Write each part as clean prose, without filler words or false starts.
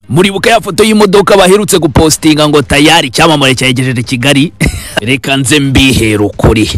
Muribuka ya foto y'imodoka baherutse gupostinga ngo tayari icyamamare cyayegejeje Kigali? Reka nze mbihera ukuri.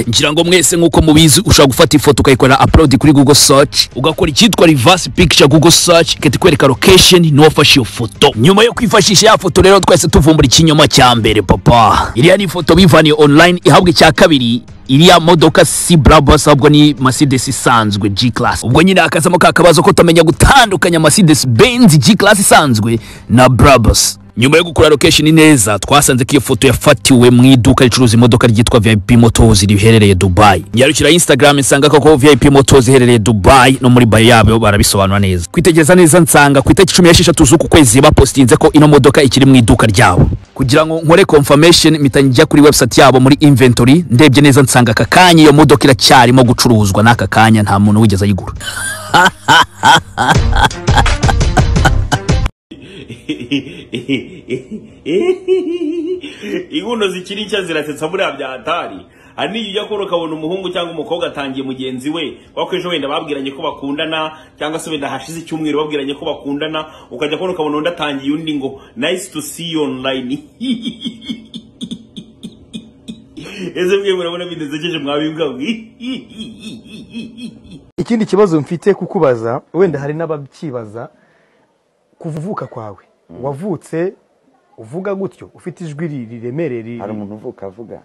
Ngira ngo mwese nk'uko mubizi, ushobora gufata ifoto ukayikorera upload kuri Google Search, ugakora icyitwa reverse picture Google Search, igahita ikwereka location n'uwafashe iyo foto. Nyuma yo kwifashisha ya foto rero, twese tuvumbura ikinyoma cya mbere. Papa, iriya ni ifoto bivaniye online. Ihabwa icya kabiri, iriya modoka si Brabus, ahubwo ni Mercedes isanzwe G Class. Ubwo nyine hakazamo ka kabazo ko utamenya gutandukanya Mercedes Benz G Class isanzwe na Brabus. Nyuma yo gukora location neza, twasanze ko iyo foto yafatiwe mu iduka ricuruza imodoka ryitwa VIP Motors riherereye Dubai. Nyarukira Instagram, nsanga koko VIP Motors iherereye Dubai, no muri bio yabo barabisobanura neza. Kwitegereza neza, nsanga ku itariki 16 z'uku kwezi bapostinze ko ino modoka ikiri mu iduka ryabo. Kugira ngo nkore confirmation, mpita njya kuri website yabo muri inventory. Ndebye neza, nsanga aka kanya iyo modoka iracyarimo gucuruzwa, n'aka kanya nta muntu wigeze ayigura. Inkundo zikiri nshya zirasetsa buriya bya hatari. Hari n'igihe ujya kubona ukabona umuhungu cyangwa umukobwa atangiye mugenzi we, kuko ejo wenda babwiranye ko bakundana, cyangwa se wenda hashize icyumweru babwiranye ko bakundana, ukajya kubona ukabona undi atangiye undi ngo "Nice to see you online." Ese mwe murabona bidasekeje, mwabimbwa mwe? Ikindi kibazo mfite kukubaza, wenda hari n'ababyibaza, kuvuka kwawe, wavutse uvuga gutyo, ufite ijwi riremereye? Hari umuntu uvuka avuga?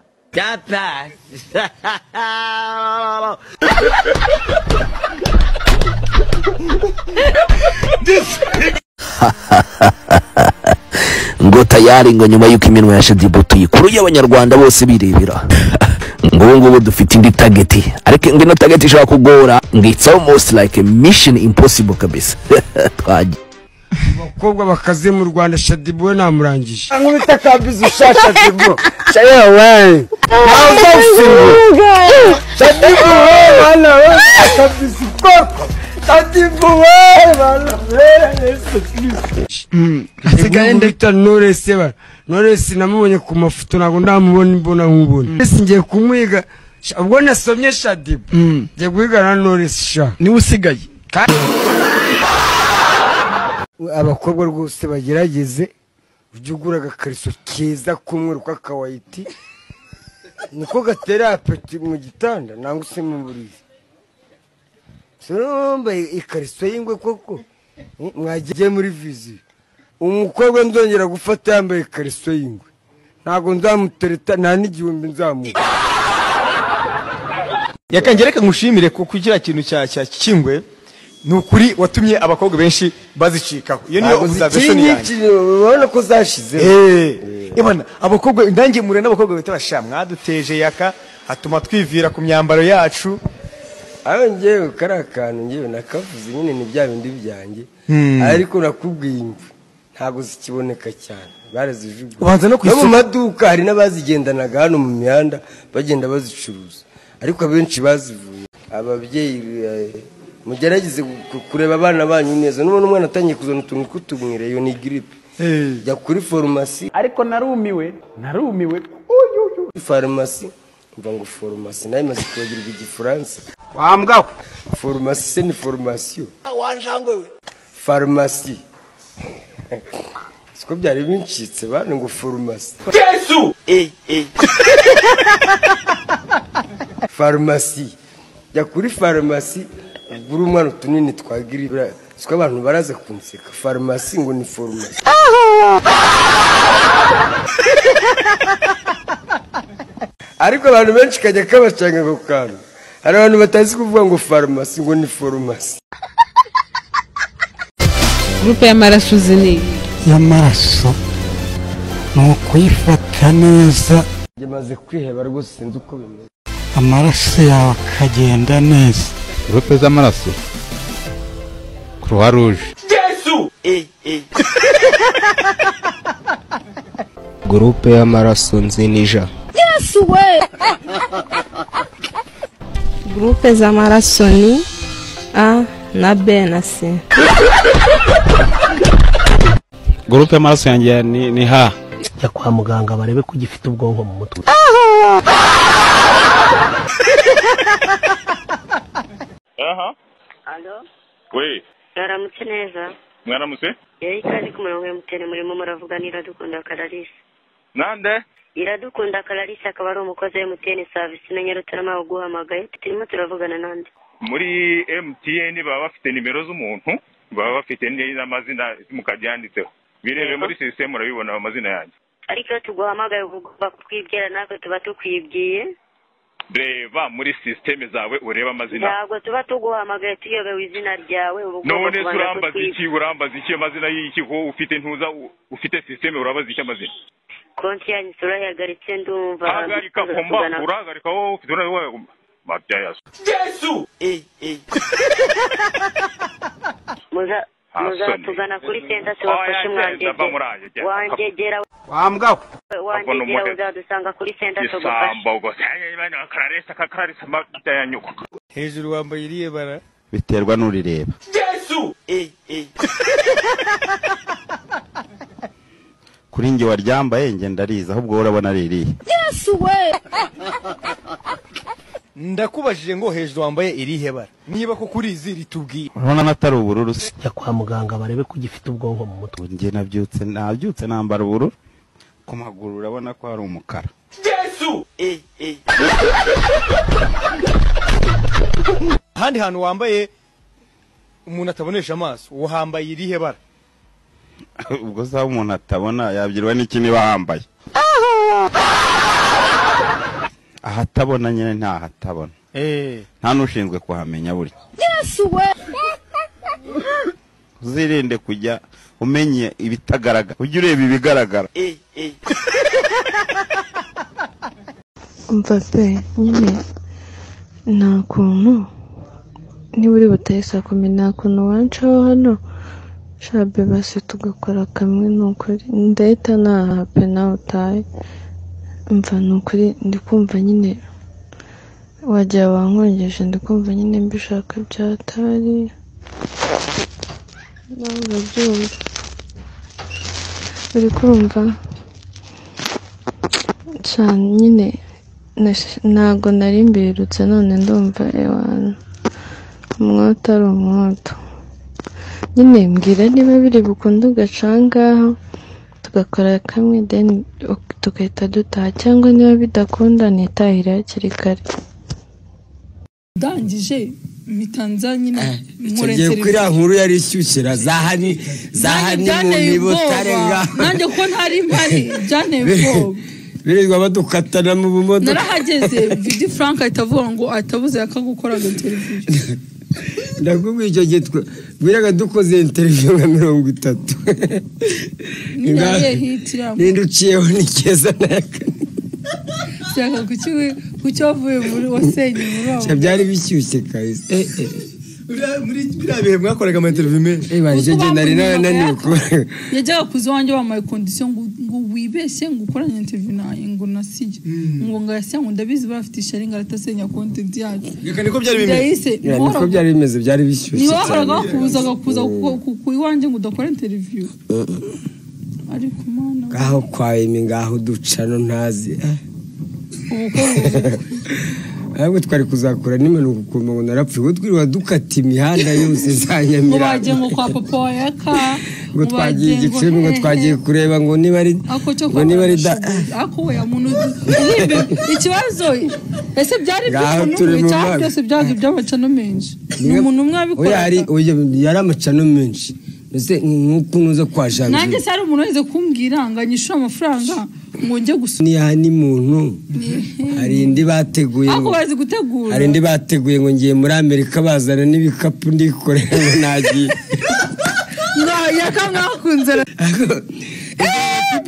Ngo tayari, ngo nyuma y'uko iminwa ya Shaddyboo tuyikuruye Abanyarwanda bose birebera, ngo ubu ngubu dufite indi target, ariko ngo ino target ishobora kugora, ngo it's almost like a mission impossible kabisa. Twagiye. Abakobwa bakaze mu Rwanda, Shaddyboo we namurangije. Nkubita kabizi usha Shaddyboo shayewe nawuzagusimbura Shaddyboo we, bana we, kabizi koko Shaddyboo we, bana we, Yesu Kristo. Nsigaye ndita Knowless ba. Knowless namubonye ku mafoto, ntabwo ndamubona imbona nkubona. Knowless ngiye kumwiga. Ubwo nasomye Shaddyboo, ngiye guhiga na Knowless sha. Niwe usigaye. Abakobwa rwose bagerageze, ujye ugura agakariso keza k'umweru k'akawayiti, niko gatera appétit mu gitanda nangwa se mu buriri. Wambaye ikariso y'ingwe koko, mwagiye muri viziyo. Umukobwa nzongera gufata yambaye ikariso y'ingwe, ntabwo nzamutereta, nta n'igihumbi nzamuha. Yakange, reka ngushimire kuko kiriya kintu cya kingwe ni ukuri watumye abakobwa benshi bazicikaho. Iyo niyo Ntabwo observation zikiri yanjye. nyinshi, urabona ko zashize. Ibona abakobwa nanjye mure n'abakobwa bita basha mwaduteje yaka atuma twivira ku myambaro yacu. Aho ngewe kariya kantu ngewe nakavuze nyine, ni bya bindi byanjye, ariko nakubwiye imvu ntabwo zikiboneka cyane, barazijugunya. Ubanza no ku No mu isoko. maduka hari n'abazigendanaga hano mu mihanda bagenda bazicuruza, ariko abenshi bazivuye. Ababyeyi, mugerageze kureba abana banyu neza. Nubona umwana atangiye kuzana utuntu tw'utumwire, iyo ni giripe, jya kuri farumasi. Ariko narumiwe, narumiwe. Farumasi, mva ngo farumasi nayo imaze kwibagirwa Igifaransa. Wambwa. Farumasi se ni formation? Farumasi siko byari bincitse bana, ngo farumasi. Yesu. Farumasi, jya kuri farumasi ugure umwana utunini twa giripe. Siko abantu baraza kunseka, farumasi ngo ni farumasi. Ariko abantu benshi kajya kabacanga ako kantu. Hari abantu batazi kuvuga ngo farumasi, ngo ni farumasi. Groupe y'amaraso uzi ni iyi? Y'amaraso ni ukuyifata neza. Njye maze kwiheba rwose, sinzi uko bimeze. Amaraso yawe akagenda neza. Groupe z'amaraso, Croix Rouge. Yesu. Groupe y'amaraso nzi ni J. Groupe z'amaraso ni A na B na C. Groupe y'amaraso yanjye ni H. Jya kwa muganga barebe ko ugifite ubwonko mu mutwe. Aha. Alo, We. Aramutse neza. Mwaramutse? Ikaze ku murongo wa MTN, murimo muravugana Iradukunda Clarisse. Nande? Iradukunda Clarisse akaba ari umukozi wa MTN service na Nyarutarama uguhamagaye. Turimo turavugana nande? Muri MTN baba bafite nimero z'umuntu, baba bafite n'amazina mukabyanditseho. Birebe muri system urabibona amazina yanjye. Ariko iyo tuguhamagaye ugomba kutwibwira, natwe tuba tukwibwiye. Reba muri system zawe ureba amazina. Ntabwo tuba tuguhamagaye tuyobewe izina ryawe. None urambaza iki? Urambaza iki amazina y'iki ko ufite ntuza ufite system urabaza iki amazina? Konti yanyu turayahagaritse ndumva. Hagarika komba, urahagarika wowe ufite urawe mabya yaso. Yesu! Muzatugana kuri senta tubafashe mwangegera. Wangegera. Wambwa. Wangegera uzadusanga kuri senta tugufashe. Isambo gose. Clarisse ka Clarisse mabya ya nyoko. Hejuru wambaye iriye bara. Biterwa n'urireba. Yesu! Kuri nge waryambaye nge ndariza ahubwo urabona ari irihe. Yesu we! Ndakubajije ngo hejuru wambaye irihe bara, niba ko kurizi ritubwiye. Urabona natari ubururu se? Jya kwa muganga barebe ko ugifite ubwonko mu mutwe. Nge nabyutse nambara ubururu, ku maguru urabona ko hari umukara. Yesu! Ahandi hantu wambaye umuntu atabonesha amaso, uhambaye irihe bara? Ubwo sawa umuntu atabona yabyirwa n'iki niba hambaye? Ahatabona nyine nta hatabona. Nta nushinzwe kuhamenya burya. Yesu we! Uzirinde kujya umenye ibitagaragara, ujye ureba ibigaragara. Umva pe nyine nta kuntu niba uri butahe saa 10 nta kuntu wancaho hano shabe basi tugakora kamwe, nukuri ndahita naha pe nawe utahe. Umva nukuri ndi kumva nyine wagira wankongeje, ndi kumva nyine mbishaka byatari nawe urabyumva, uri kumva cyane nyine ntago nari mbirutse none ndumva ewana umwoto ari umwoto nyine. Mbwira niba biri bukunde ugacangaho tugakora kamwe then tugahita dutaha, cyangwa niba bidakunda nitahire hakiri kare. Ndangije mitanza nyine ngiye kuri nkuru yari ishyushyira zahani mu butare nanjye ko ntari mpari byanteye ubwoba. Birirwa badukatana mu bumodoka. Narahageze Vidi Frank ahita avuga ngo atabuze yakagukoraga interview. Ndakubwiye icyo gihe bwiraga dukoze interview nka 30. Ninde uciyeho ni keza naka. Cyangwa kuki wavuye muri wasenye muri aho. Byari bishyushye kabisa. Muri biriya bihe mwakoraga ama interview menshi. Icyo gihe nari nananiwe kuba. Yajyaga kuza iwanjye wambaye condition ngo wibeshye ngo ukoranye interview naye ngo nasige. Ngo ngayasiya ngo ndabizi bafite ishyari ngo aratasenya content yacu. Reka niko byari bimeze. Niko byari bimeze, byari bishyushye. Niba wahoraga bakubuzaga kuza ku iwanjye ngo udakora interview. Ariko mana. Ngaho kwa imi ngaho ducano ntazi. Ahubwo twari kuzakora n'impanuka ukuntu ngo narapfuye, twirirwa dukata imihanda yose za Nyamirambo. Ngo bagiye ngo kwa papa wa Yaka, ngo twagiye Gicumbi, ngo twagiye kureba ngo niba ari ngo niba ari da ako we muntu ikibazo ese byari by'umuntu cyangwa byose byari by'amacano menshi? Ni umuntu umwe abikora. Oya yari amacano menshi. Mbese nk'uko uza kwa Janvier. Nanjye se hari umuntu wese kumbwira ngo anyishyure amafaranga ngo njye gusura. Ni ni muntu hari indi bateguye ngo bazi gutegura. Hari indi bateguye ngo ngiye muri Amerika bazana n'ibikapu ndikorera ngo nagiye. Ngo yakamwakunze.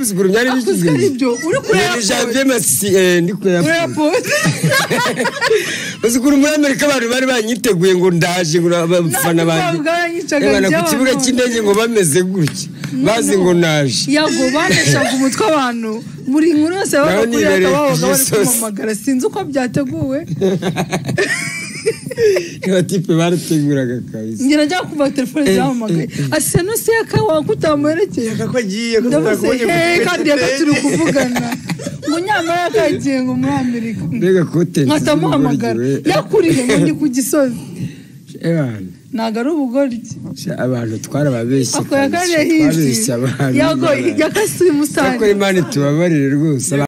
Siguru byari bishyushye. Ibyo uri kureba Janvier Masi ndi kureba. Siguru muri Amerika abantu bari banyiteguye ngo ndaje ngo abafana banjye. Bana ku kibuga cy'indege ngo bameze gutya. Bazi ngo naje. Yago baneshaga umutwe abantu muri inkuru yose babaga kuri babaga bari kumamagara sinzi uko byateguwe. Abatipe barateguraga kabisa. Ngira njya kuva telefone zahamagaye. Ase no seka wakutamuherekeye. Ko agiye ko tutakubonye. Kandi yakaturi kuvugana. Ngo nyamara yakagiye ngo muri Amerika. Mbega kote. Nkatamuhamagara. Yakuriye ngo ndi ku Gisozi. Ntago ari ubugoryi. Abantu twarababeshye. Ako yakane hisi. Twabeshye abantu. Yago yakasuye Musanze. Cyakora Imana itubabarire rwose.